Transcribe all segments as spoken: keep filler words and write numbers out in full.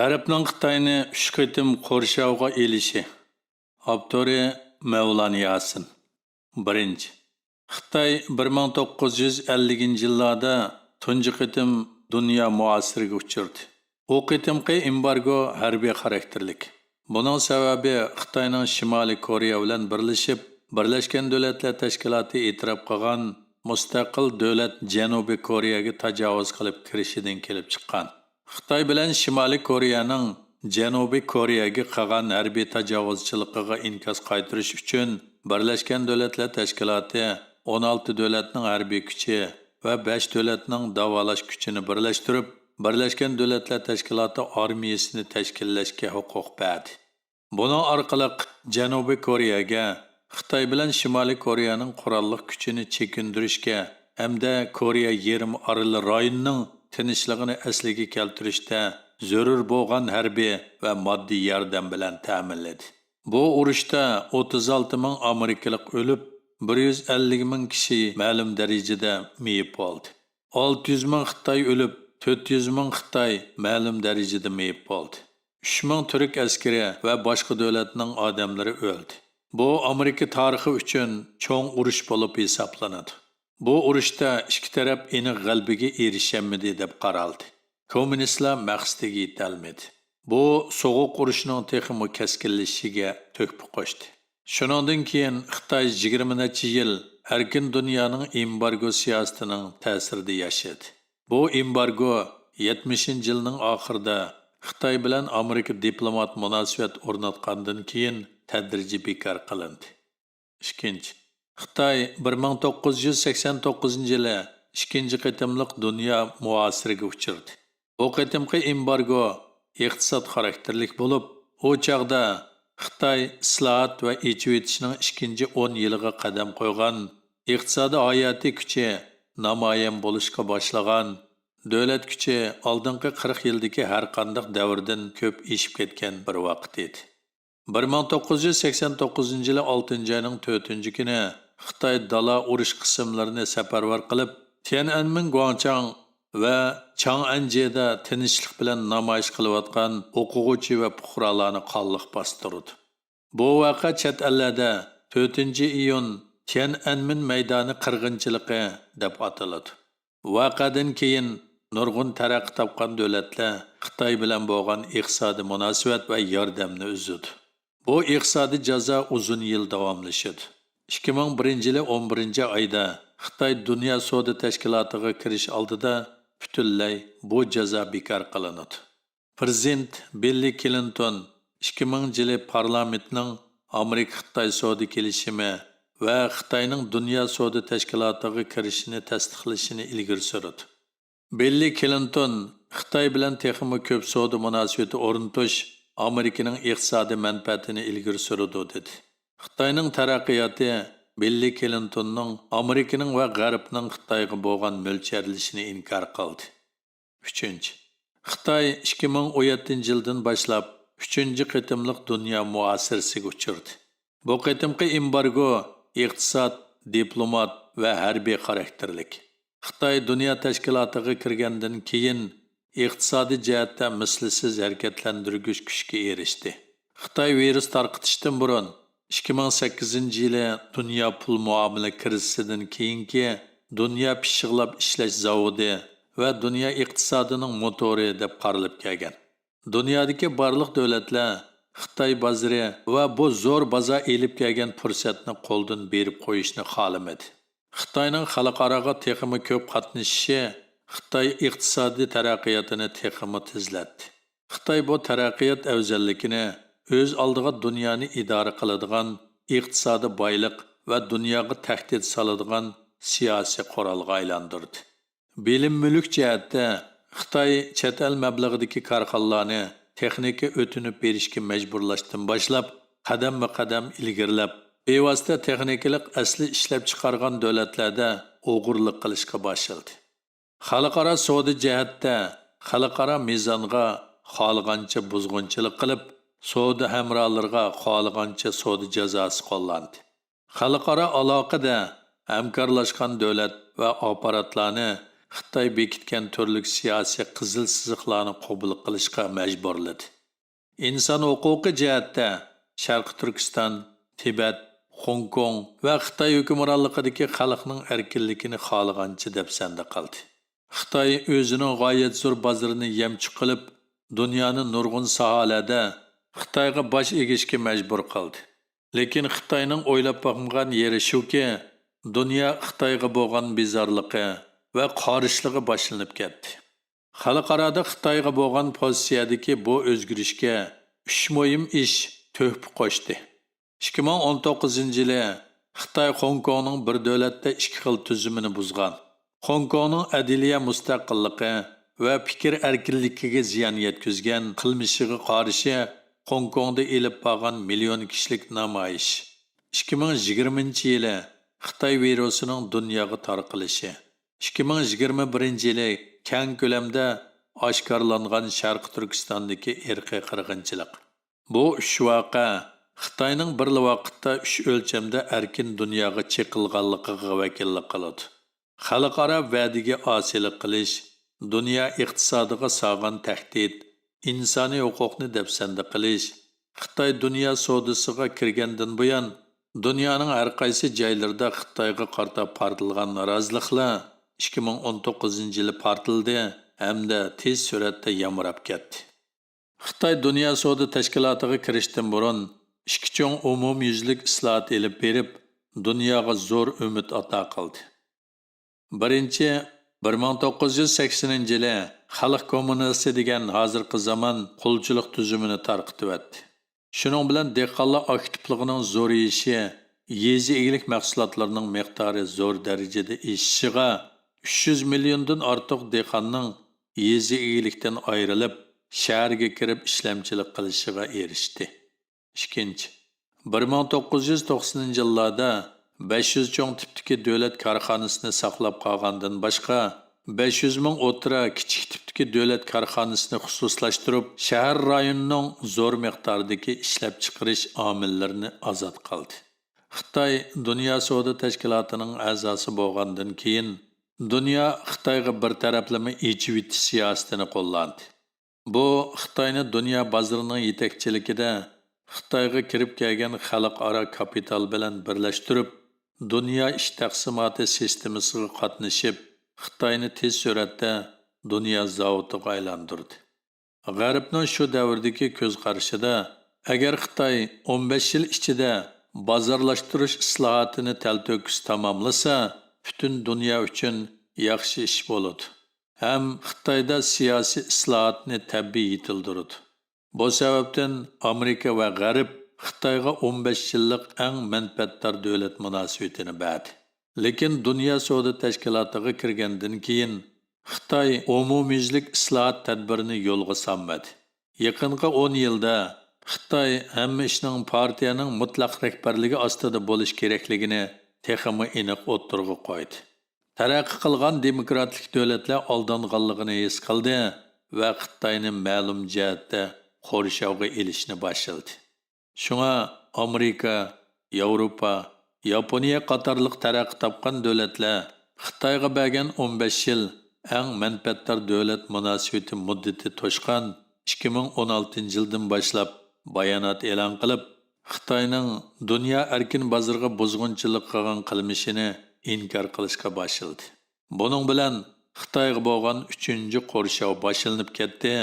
غەربنىڭ خىتاينى ئۈچ قېتىم قورشاۋغا ئېلىشى. ئاپتورى مەۋلان ياسىن. بىرىنچى. خىتاي بىر مىڭ توققۇز يۈز ئەللىكىنچى يىللاردا تۇنجى قېتىم دۇنيا مۇھاسىرىگە ئۇچرىدى. ئۇ قېتىمقى ئېمبارگو ھەربىي خاراكتېرلىك. بۇنىڭ سەۋەبى خىتاينىڭ شىمالىي كورېيە بىلەن بىرلىشىپ، بىرلەشكەن دۆلەتلەر تەشكىلاتى ئېتىراپ قىلغان مۇستەقىل دۆلەت جەنۇبىي كورېيەگە تاجاۋۇز قىلىپ كىرىشىدىن كېلىپ چىققان. خىتاي بىلەن شىمالىي كورېيەنىڭ جەنۇبىي كورېيەگە قىلغان ھەربىي تاجاۋۇزچىلىقىغا ئىنكاس قايتۇرۇش ئۈچۈن، بىرلەشكەن دۆلەتلەر تەشكىلاتى ئون ئالتە دۆلەتنىڭ ھەربىي كۈچى ۋە بەش دۆلەتنىڭ داۋالاش كۈچىنى بىرلەشتۈرۈپ، بىرلەشكەن دۆلەتلەر تەشكىلاتى ئارمىيەسىنى تەشكىللەشكە ھوقۇق بەردى. بۇنىڭ ئارقىلىق جەنۇبىي كورېيەگە خىتاي بىلەن شىمالىي كورېيەنىڭ قوراللىق كۈچىنى چېكىندۈرۈشكە ھەمدە كورېيە يېرىم ئارىلى رايونىنىڭ تىنچلىقىنى ئەسلىگە كەلتۈرۈشتە زۆرۈر بولغان ھەربىي ۋە ماددىي ياردەم بىلەن تەمىنلىدى. بۇ ئۇرۇشتا ئوتتۇز ئالتە مىڭ ئامېرىكىلىق ئۆلۈپ، بىر يۈز ئەللىك مىڭ كىشى مەلۇم دەرىجىدە مېيىپ بولدى. ئالتە يۈز مىڭ خىتاي ئۆلۈپ، تۆت يۈز مىڭ خىتاي مەلۇم دەرىجىدە مېيىپ بولدى. ئۈچ مىڭ تۈرك ئەسكىرى ۋە باشقا دۆلەتنىڭ ئادەملىرى ئۆلدى. بۇ ئامېرىكا تارىخى ئۈچۈن چوڭ ئۇرۇش بولۇپ ھېسابلىنىدۇ. بۇ ئۇرۇشتا ئىككى تەرەپ ئېنىق غەلىبىگە ئېرىشەلمىدى دەپ قارالدى. كوممۇنىستلار مەقسىتىگە يېتەلمىدى. بۇ سوغۇق ئۇرۇشنىڭ تېخىمۇ كەسكىنلىشىشىگە تۆھپە قوشتى. شۇنىڭدىن كېيىن خىتاي يىگىرمە نەچچە يىل ئەركىن دۇنيانىڭ ئېمبارگو سىياسىتىنىڭ تەسىرىدە ياشىدى. بۇ ئېمبارگو يەتمىشىنچى يىلنىڭ ئاخىرىدا خىتاي بىلەن ئامېرىكا دىپلومات مۇناسىۋەت ئورناتقاندىن كېيىن تەدرىجىي بىكار قىلىندى. ئىككىنچى. خىتاي بىر مىڭ توققۇز يۈز سەكسەن توققۇزىنچى يىلى ئىككىنچى قېتىملىق دۇنيا مۇھاسىرىگە ئۇچرىدى. بۇ قېتىمقى ئېمبارگو ئىقتىساد خاراكتېرلىك بولۇپ، ئۇ چاغدا خىتاي ئىسلاھات ۋە ئېچىۋېتىشنىڭ ئىككىنچى ئون يىلىغا قەدەم قويغان، ئىقتىسادىي ھاياتىي كۈچى نامايان بولۇشقا باشلىغان، دۆلەت كۈچى ئالدىنقى قىرىق يىلدىكى ھەرقانداق دەۋردىن كۆپ ئېشىپ كەتكەن بىر ۋاقىت ئىدى. بىر مىڭ توققۇز يۈز سەكسەن توققۇزىنچى يىلى ئالتىنچى ئاينىڭ تۆتىنچى كۈنى خىتاي دالا ئۇرۇش قىسىملىرىنى سەپەرۋەر قىلىپ، تيەنئەنمېن گۇاڭچاڭ ۋە چاڭئەنجيېدا تىنچلىق بىلەن نامايىش قىلىۋاتقان ئوقۇغۇچى ۋە پۇقرالارنى قانلىق باستۇرىدۇ. بۇ ۋەقە چەت ئەللەردە تۆتىنچى ئىيۇن تيەنئەنمېن مەيدانى قىرغىنچىلىقى دەپ ئاتىلىدۇ. ۋەقەدىن كېيىن نۇرغۇن تەرەققىي تاپقان دۆلەتلەر خىتاي بىلەن بولغان ئىقتىسادىي مۇناسىۋەت ۋە ياردەمنى ئۈزىدۇ. بۇ ئىقتىسادىي جازا ئۇزۇن يىل داۋاملىشىدۇ. ئىككى مىڭ بىرىنچى يىلى ئون بىرىنچى ئايدا خىتاي دۇنيا سودا تەشكىلاتىغا كىرىش ئالدىدا پۈتۈنلەي بۇ جازا بىكار قىلىنىدۇ. پىرېزىدېنت بىللى كلىنتون ئىككى مىڭىنچى يىلى پارلامېنتنىڭ ئامېرىكا-خىتاي سودا كېلىشىمى ۋە خىتاينىڭ دۇنيا سودا تەشكىلاتىغا كىرىشىنى تەستىقلىشىنى ئىلگىرى سۈرىدۇ. بىللى كلىنتون خىتاي بىلەن تېخىمۇ كۆپ سودا مۇناسىۋىتى ئورنىتىش ئامېرىكىنىڭ ئىقتىسادىي مەنپەئەتىنى ئىلگىرى سۈرىدۇ، دېدى. خىتاينىڭ تەرەققىياتى بىللى كلىنتوننىڭ ئامېرىكىنىڭ ۋە غەربنىڭ خىتايغا بولغان مۆلچەرلىشىنى ئىنكار قىلدى. ئۈچىنچى. خىتاي ئىككى مىڭ ئون يەتتىنچى يىلدىن باشلاپ ئۈچىنچى قېتىملىق دۇنيا مۇھاسىرىسىگە ئۇچرىدى. بۇ قېتىمقى ئېمبارگو ئىقتىساد، دىپلومات ۋە ھەربىي خاراكتېرلىك. خىتاي دۇنيا تەشكىلاتىغا كىرگەندىن كېيىن ئىقتىسادىي جەھەتتە مىسلىسىز ھەرىكەتلەندۈرگۈچ كۈچكە ئېرىشتى. خىتاي ۋىرۇس تارقىتىشتىن بۇرۇن، ئىككى مىڭ سەككىزىنچى يىلى دۇنيا پۇل مۇئامىلە كىرىزىسىدىن كېيىنكى دۇنيا پىششىقلاپ ئىشلەش زاۋۇدى ۋە دۇنيا ئىقتىسادىنىڭ موتورى دەپ قارىلىپ كەلگەن. دۇنيادىكى بارلىق دۆلەتلەر خىتاي بازىرى ۋە بۇ زور بازار ئېلىپ كەلگەن پۇرسەتنى قولدىن بېرىپ قويۇشنى خالىمىدى. خىتاينىڭ خەلقئاراغا تېخىمۇ كۆپ قاتنىشىشى خىتاي ئىقتىسادىي تەرەققىياتىنى تېخىمۇ تېزلەتتى. خىتاي بۇ تەرەققىيات ئەۋزەللىكىنى ئۆز ئالدىغا دۇنيانى ئىدارە قىلىدىغان، ئىقتىسادىي بايلىق ۋە دۇنياغا تەھدىت سالىدىغان سىياسىي قورالغا ئايلاندۇردى. بىلىم مۈلۈك جەھەتتە خىتاي چەت ئەل مەبلىغىدىكى كارخانىلارنى تېخنىكا ئۆتۈنۈپ بېرىشكە مەجبۇرلاشتىن باشلاپ، قەدەممۇ قەدەم ئىلگىرىلەپ، بىۋاسىتە تېخنىكىلىق ئەسلى ئىشلەپچىقارغان دۆلەتلەردە ئوغرىلىق قىلىشقا باشلىدى. خەلقئارا سودا جەھەتتە خەلقئارا مىزانغا خالىغانچە بۇزغۇنچىلىق قىلىپ، سودا ھەمراھلىرىغا خالىغانچە سودا جازاسى قوللاندى. خەلقئارا ئالاقىدە ھەمكارلاشقان دۆلەت ۋە ئاپپاراتلارنى خىتاي بېكىتكەن تۈرلۈك سىياسىي قىزىل سىزىقلارنى قوبۇل قىلىشقا مەجبۇرلىدى. ئىنسان ھوقۇقى جەھەتتە شەرقىي تۈركىستان، تىبەت، خوڭكوڭ ۋە خىتاي ھۆكۈمرانلىقىدىكى خەلقنىڭ ئەركىنلىكىنى خالىغانچە دەپسەندە قىلدى. خىتاي ئۆزىنىڭ غايەت زور بازىرىنى يەمچۈك قىلىپ، دۇنيانى نۇرغۇن ساھەلەردە خىتايغا باش ئېگىشكە مەجبۇر قىلدى. لېكىن خىتاينىڭ ئويلاپ باقمىغان يېرى شۇكى، دۇنيا خىتايغا بولغان بىزارلىقى ۋە قارشىلىقى باشلىنىپ كەتتى. خەلقئارادا خىتايغا بولغان پوزىتسىيەدىكى بۇ ئۆزگىرىشكە ئۈچ مۇھىم ئىش تۆھپە قوشتى. ئىككى مىڭ ئون توققۇزىنچى يىلى خىتاي خوڭكوڭنىڭ بىر دۆلەتتە ئىككى خىل تۈزۈمىنى بۇزغان، خوڭكوڭنىڭ ئەدلىيە مۇستەقىللىقى ۋە پىكىر ئەركىنلىكىگە زىيان يەتكۈزگەن قىلمىشىغا قارشى خوڭكوڭدا ئېلىپ بارغان مىليون كىشىلىك نامايىش، ئىككى مىڭ يىگىرمىنچى يىلى خىتاي ۋىرۇسىنىڭ دۇنياغا تارقىلىشى، ئىككى مىڭ يىگىرمە بىرىنچى يىلى كەڭ كۆلەمدە ئاشكارىلانغان شەرقىي تۈركىستاندىكى ئىرقىي قىرغىنچىلىق. بۇ ئۈچ ۋەقە خىتاينىڭ بىرلا ۋاقىتتا ئۈچ ئۆلچەمدە ئەركىن دۇنياغا چېقىلغانلىقىغا ۋەكىللىك قىلىدۇ. خەلقئارا ۋەدىگە ئاسىيلىق قىلىش، دۇنيا ئىقتىسادىغا سالغان تەھدىت، ئىنسانىي ھوقۇقنى دەپسەندە قىلىش، خىتاي دۇنيا سودىسىغا كىرگەندىن بۇيان، دۇنيانىڭ ھەر قايسى جايلىرىدا خىتايغا قارىتا پارتلىغان نارازىلىقلار ئىككى مىڭ ئون توققۇزىنچى يىلى پارتلىدى ھەمدە تېز سۈرئەتتە يامراپ كەتتى. خىتاي دۇنيا سودا تەشكىلاتىغا كىرىشتىن بۇرۇن، ئىككى چوڭ ئومۇميۈزلۈك ئىسلاھات ئېلىپ بېرىپ، دۇنياغا زور ئۈمىد ئاتا قىلدى. بىرىنچى، بىر مىڭ توققۇز يۈز سەكسىنىنچى يىلى خەلق كوممۇنىستى دېگەن ھازىرقى زامان قۇلچىلىق تۈزۈمىنى تارقىتىۋەتتى. شۇنىڭ بىلەن دېھقانلار ئاكتىپلىقىنىڭ زورىيىشى، يېزا ئىگىلىك مەھسۇلاتلىرىنىڭ مىقدارى زور دەرىجىدە ئېشىشىغا، ئۈچ يۈز مىليوندىن ئارتۇق دېھقاننىڭ يېزا ئىگىلىكتىن ئايرىلىپ، شەھەرگە كىرىپ ئىشلەمچىلىك قىلىشىغا ئېرىشتى. ئىككىنچى، بىر مىڭ توققۇز يۈز توقسىنىنچى يىللاردا بەش يۈز چوڭ تىپتىكى دۆلەت كارخانىسىنى ساقلاپ قالغاندىن باشقا، بەش يۈز مىڭ ئوتتۇرا، كىچىك تىپتىكى دۆلەت كارخانىسىنى خۇسۇسلاشتۇرۇپ، شەھەر رايونىنىڭ زور مىقداردىكى ئىشلەپچىقىرىش ئامىللىرىنى ئازاد قىلدى. خىتاي دۇنيا سودا تەشكىلاتىنىڭ ئەزاسى بولغاندىن كېيىن، دۇنيا خىتايغا بىر تەرەپلىمە ئېچىۋېتىش سىياسىتىنى قوللاندى. بۇ خىتاينى دۇنيا بازىرىنىڭ يېتەكچىلىكىدە خىتايغا كىرىپ كەلگەن خەلقئارا كاپىتال بىلەن بىرلەشتۈرۈپ، دۇنيا ئىش تەقسىماتى سىستېمىسىغا قاتنىشىپ، خىتاينى تېز سۈرئەتتە دۇنيا زاۋۇتىغا ئايلاندۇردى. غەربنىڭ شۇ دەۋردىكى كۆز قارىشىدا، ئەگەر خىتاي ئون بەش يىل ئىچىدە بازارلاشتۇرۇش ئىسلاھاتىنى تەلتۆكۈس تاماملىسا، پۈتۈن دۇنيا ئۈچۈن ياخشى ئىش بولىدۇ ھەم خىتايدا سىياسىي ئىسلاھاتنى تەبىئىي يېتىلدۈرىدۇ. بۇ سەۋەبتىن ئامېرىكا ۋە غەرب خىتايغا ئون بەش يىللىق ئەڭ مەنپەئەتدار دۆلەت مۇناسىۋىتىنى بەردى. لېكىن دۇنيا سودا تەشكىلاتىغا كىرگەندىن كېيىن، خىتاي ئومۇميۈزلۈك ئىسلاھات تەدبىرىنى يولغا سالمىدى. يېقىنقى ئون يىلدا خىتاي ھەممە ئىشنىڭ پارتىيەنىڭ مۇتلەق رەھبەرلىكى ئاستىدا بولۇش كېرەكلىكىنى تېخىمۇ ئېنىق ئوتتۇرىغا قويدى. تەرەققىي قىلغان دېموكراتلىق دۆلەتلەر ئالدانغانلىقىنى ھېس قىلدى ۋە خىتاينى مەلۇم جەھەتتە قورشاۋغا ئېلىشنى باشلىدى. شۇڭا ئامېرىكا، ياۋروپا، ياپونىيە قاتارلىق تەرەققىي تاپقان دۆلەتلەر خىتايغا بەرگەن ئون بەش يىل ئەڭ مەنپەئەتدار دۆلەت مۇناسىۋىتى مۇددىتى توشقان ئىككى مىڭ ئون ئالتىنچى يىلدىن باشلاپ بايانات ئېلان قىلىپ، خىتاينىڭ دۇنيا ئەركىن بازىرىغا بۇزغۇنچىلىق قىلغان قىلمىشىنى ئىنكار قىلىشقا باشلىدى. بۇنىڭ بىلەن خىتايغا بولغان ئۈچىنچى قورشاۋ باشلىنىپ كەتتى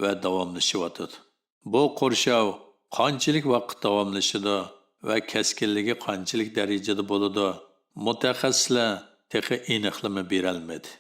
ۋە داۋاملىشىۋاتىدۇ. بۇ قورشاۋ قانچىلىك ۋاقىت داۋاملىشىدۇ ۋە كەسكىنلىكى قانچىلىك دەرىجىدە بولىدۇ، مۇتەخەسسىسلەر تېخى ئېنىقلىما بېرەلمىدى.